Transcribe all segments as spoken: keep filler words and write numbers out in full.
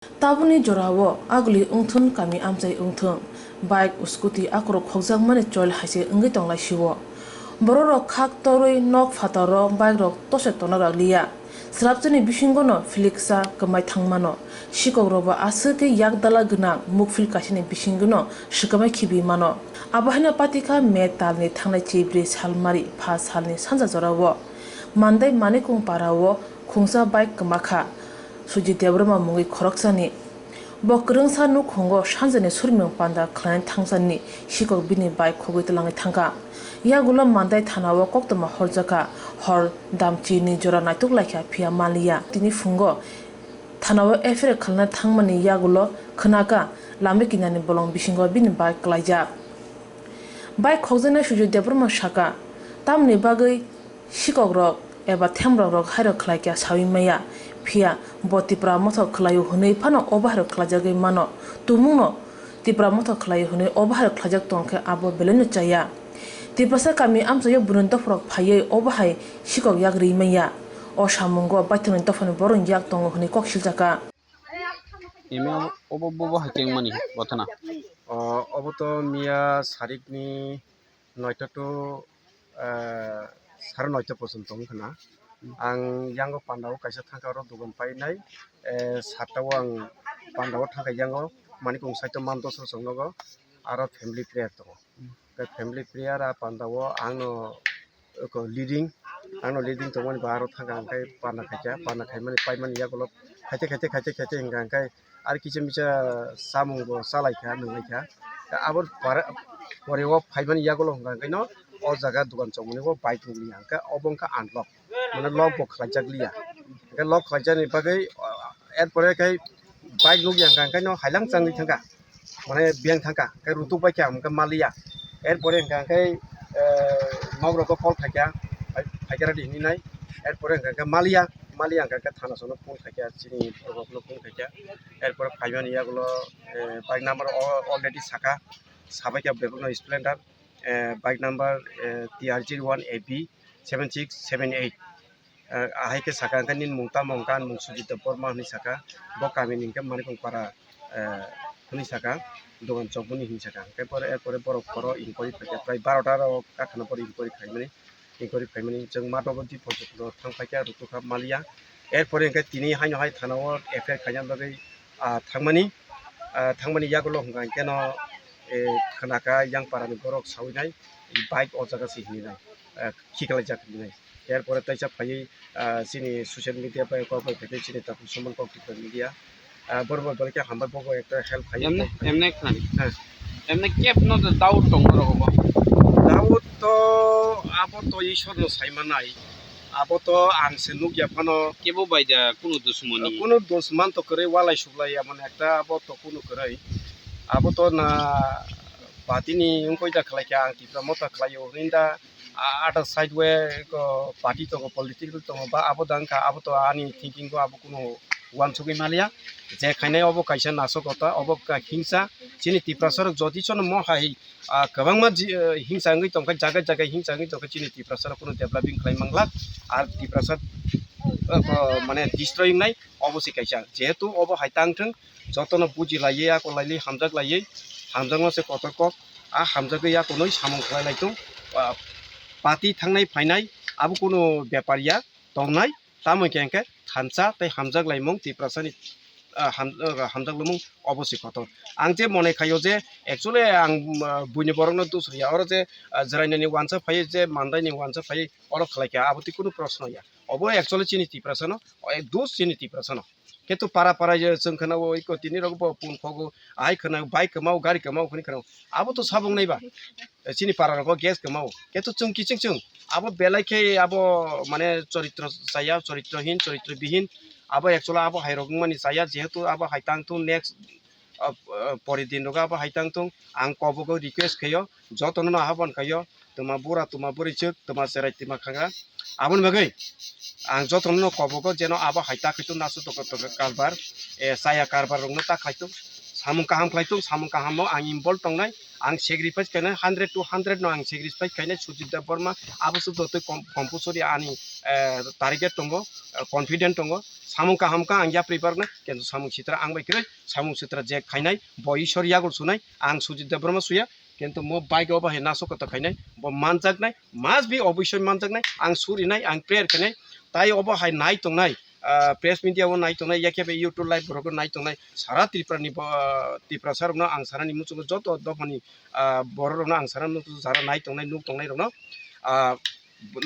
Tabukni jorao aguli wngthun kami amchai wngthun, bike, scooty akorok khokjakmani choil hai se wngwi tonglaisio. Bororok khak torwi nok phataro bike rok tose tona rwliya. Swrapjani bisingono philiksa kwmai thangmano. Sikokrokbo aswk khe yak dala gwnang mukphil kaisani bisingono swkamai khibi mano. Abo haino patikha May talni thangnai chibrwi salmari pha salni sanja jorao Mandai Manikung parao khungsa bike kwmakha Sujit Debbarma mungwi khoroksani. Bo kwrwngsa nukhungo sanjani surmung panda khlaina thangjakni sikok bini bike khogwi twlangwi thangkha. Yagulo Mandai thanao koktwma horjakha, hor damchini jora naituk laikha phiya manliya. Tini phungo thanao F I R khalna thangmani yagulo khwnakha lama kinani bolong bisingo bini bike kwlaijak. Bike khokjaknai Sujit Debbarma saka, tamni bagwi sikokrok eba themrok rok hairok khlaikha sawi maya, phiya bo Tipra mothok khlaio hwnwi phano obo hairok khlaijagwi mano. Tumungno Tipra mothok khlaio hwnwi obo hairok khlaijak tongkhe abo belaino chaya. Tiprasa kami amchaio buini dopharok phaiwi obo hai sikok yak ri maya. O samungo baithangni dophani borok yak tongo hwnwi kok siljakha. Imi obo, obo, bobo hai kengmani bothana. O, obo to miya sarikni noita to, eh, sare noita pochonto wngkha na. Ang yango pandao kaisa thangkha oro dogan painai, eh, satta o ang pandao thangkha yango Manikung side o Mandosro chwng nogo aro family prayer tongo. Khe family prayer a pandao angno eko leading, angno leading tongmani bo aro thangkha hwnkhe pana khaikha, pana khaimani paimani yagulo khaite, khaite, khaite, khaite hwnkha hwnkhe Ar kisa misa samung bo chalaikha, nunglaikha. Abo pare, pore o phaimani yagulo hwnka hwnkhe no o jaga dogan chongmani o bike nukliya, hwnkhe obo wngkha unlock, mane lock bo khlaijak liya. Hwnkhe lock khlaijakni bagwi, ah, er pore khai bike nukya hwnka hwnkhe no hailang changwi thangkha, mane beng thangkha, hwnkhe rutuk baikha hwnkhe maliya. Er pore hwnka hwnkhe, eh, nok rogo call khaikha, phai-, phaikha ready hinwi nai. Er pore hwnka hwnkhe maliya, maliya hwnka hwnkhe thana sono phone khaikha, chini borok rokno phone khaikha. Er pore phaimani yagulo, eh, bike number o already saka, sabaikha bebakno Splendor, eh, bike number, eh, T R zero one A B seven six seven eight. Eh, ahai khe saka hwnkhe nini mung tamo hwnka, ani mung Sujit Debbarma hinwi saka, bo kamini hwnkhe Manikong para, eh, hinwi saka, dogan chokmani hinwi saka. Hwnkhe pore, er pore borok phoro inquiry phaikha, prai barota rok kakhana pore inquiry khaimani. Inquiry khaimani chwng ma dogo di photo photo thang paikha rutuk kha maliya. Er pore hwnkhe tini haino hai thana o F I R khaina bagwi, ah, thangmani, ah, thangmani yagulo hwnka hwnkhe no, eh, khwnaka yang para ni borok sawi nai bike o jaga se hinwi nai, ah, khiklaijak hinwi nai. Er pore taisa phaiwi, ah, chini social media bai kok bai phaikhe chini Takhuk Suman kok Tripura media. Ah, borok bai belai khe hambai, bo bo ekta help khai. Emne, emne khna. Heh. Emne kep no doubt tong norok bo. Doubt to abo to Ishwar no sai manai. Abo to ang se nukya phano. Kebo bai da kunu dusmoni. Kunu dusman to kwrwi walai suklai emon ekta abo to kunu kwrwi. Abo to na party ni wngkoi da khlai kha, ang Tipra motha khlai o hwnwi da. A-, other side way ko party tongo, political tongo, ba abo da wngkha, abo to ani thinking o abo kunu uansugwi maliya. Je khainai obo kaisa nasokota, obo ka-, hingsa. Chini Tiprasa rok jodi sono mo hai, ah, kwbangma ji-, eh, hingsa wngwi tongkha, jaga jaga hingsa wngwi tongkha, chini Tiprasa rok kunu developing khlai manglak. Ar Tiprasa, eh, ko, mane destroy wngnai, obo se kaisa. Jehetu obo hai tang thung, jotono buji laiwi, ako laiwi, hamjak laiwi, hamjakno se kotor kok, a hamjagwi akonwi samung khlai lai tung, ah, party thangnai phainai abo kunu bepar ya tongnai, tamo hwnkhe hwnkhe thansa tei hamjak laimung Tiprasani, ah, ham-, ah, hamjak laimung obo se kotor. Ang je mone khaio je actually ang, ah, buini borokno dusriya, oro je, ah, Jwrainani uansa phaiwi je Mandaini uansa phaiwi oro khlai kha, abo tei kunu proshno ya. Obo actually chini Tiprasano, o ek dos chini Tiprasano. Ketu para para je chwng khna o iko tini rok bo pun khogo, ai khna bike kwmao, gari kwmao hwnwi khna o. Abo to sabung nai ba. Chini para rogo gas kwmao. Ketu chwng kiching chwng. Abo belai khe abo mane choritro chaya, choritro hin, choritro bihin. Abo actually abo hai rok wngmani chaya, jehetu abo hai tang thung next, ah, ah, pori din rogo abo hai tang thung. Ang kobogo request khaio, jotono no ahapon khaio, twma bura, twma bwrwi chwk, twma cherai, twma khangra. Aboni bagwi ang jotono no kobogo jeno abo hai ta khaito nasu toko toko karbar, eh, chaya karbar rokno ta khaito, samung kaham khlaito, samung kaham no ang involve tongnai, ang sacrifice khainai, hundred to hundred no ang sacrifice khainai, Sujit Debbarma abo se jotoi com-, compulsory ani, eh, target tongo, eh, confident tongo, Samung kaham kha ang yapri parnai, kintu samung sitra ang bai kwrwi, samung sitra je khainai, bo Ishwar yagul sunai, ang Sujit Debbarma suya, kintu mo bike obo hai naso kotor khainai, bo manjaknai, must be oboisoi manjaknai, ang surinai, ang prayer khainai, tai obo hai nai tongnai, ah, press media o nai tongnai, yakhe bai YouTube live borok o nai tongnai, sara Tripura ni bo, ah, Tiprasa rok no ang sara ni muchungo joto dophani, ah, borok rok no ang sara ni muchungo jara nai tongnai, nuk tongnai rok no, ah,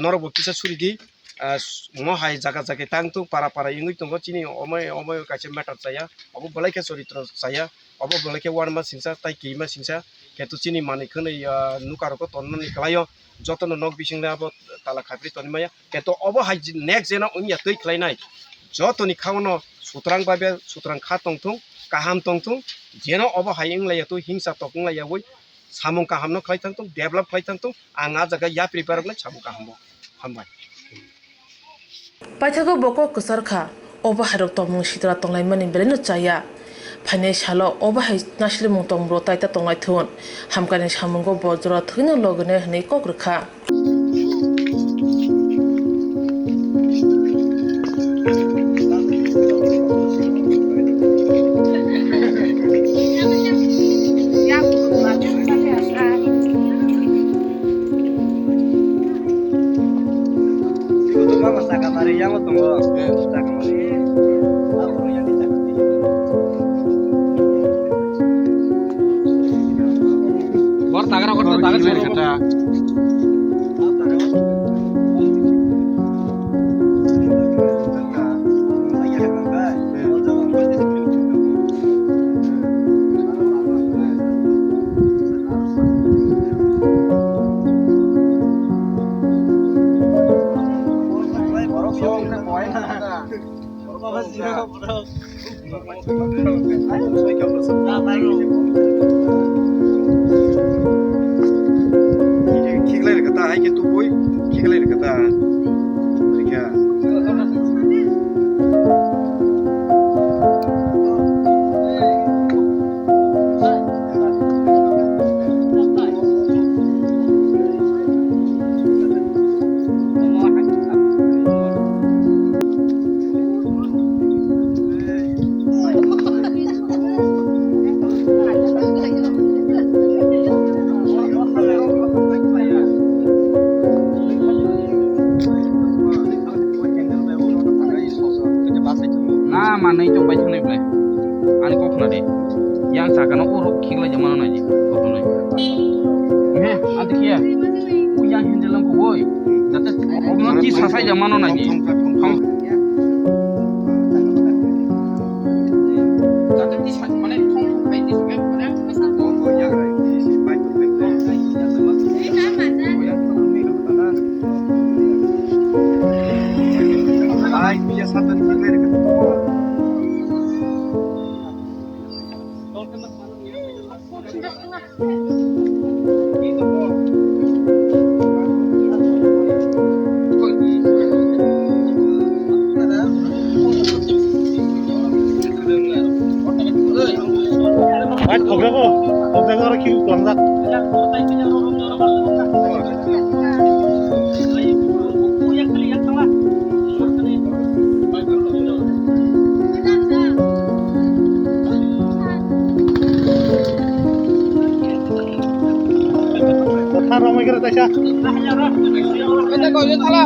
norok bo kisa suri di, ah, mo hai jaga jaga tang tung, para para wngwi tongo, chini omo omo kaisa matter chaya, obo belai khe choritro chaya, obo belai khe uanama singsa tai kima singsa, khe to chini manwi khwnwi, ah, nuka rok o tonnani kwlai o, jotono nok bising le abo tala khapri toni maya, khe to obo hai next jeno wngya twi khlai nai, jotoni kha o no sutrang bai be sutrang kha tong thung, kaham tong thung, jeno obo hai wng laiya twi hingsa tok wng laiya wi, samung kaham no khlai thang thung, develop khlai thang thung, ang ah jaga yapri barok nai samung kaham bo. Hambai. Paithago bo kok kwchar kha, obo hairok tongmung sitra tonglaimani belaino chaya. Phainai salo obo hai naslimung tong bro taita tonglai thun. Hamkani samungo bo jora thwino logene hwnwi kok rwkha. Bor tagra, bor tagra, bor tagra. Khiklai rwkha ta, hai khe tubui khiklai rwkha ta. Rikha. Na manwi tong bai thangnai belai. Ani kok khna de. Yang sakano oro khiklai jamano naji. Kok khna. He, anti kia. U yang hindelam ko boy. Jate obno ki sasai jamano naji. Thong, thong, thong. Bai, thokjago, thokjago, aro khibi kwlangjak. Tha romwi khe taisa. Ete koi thala.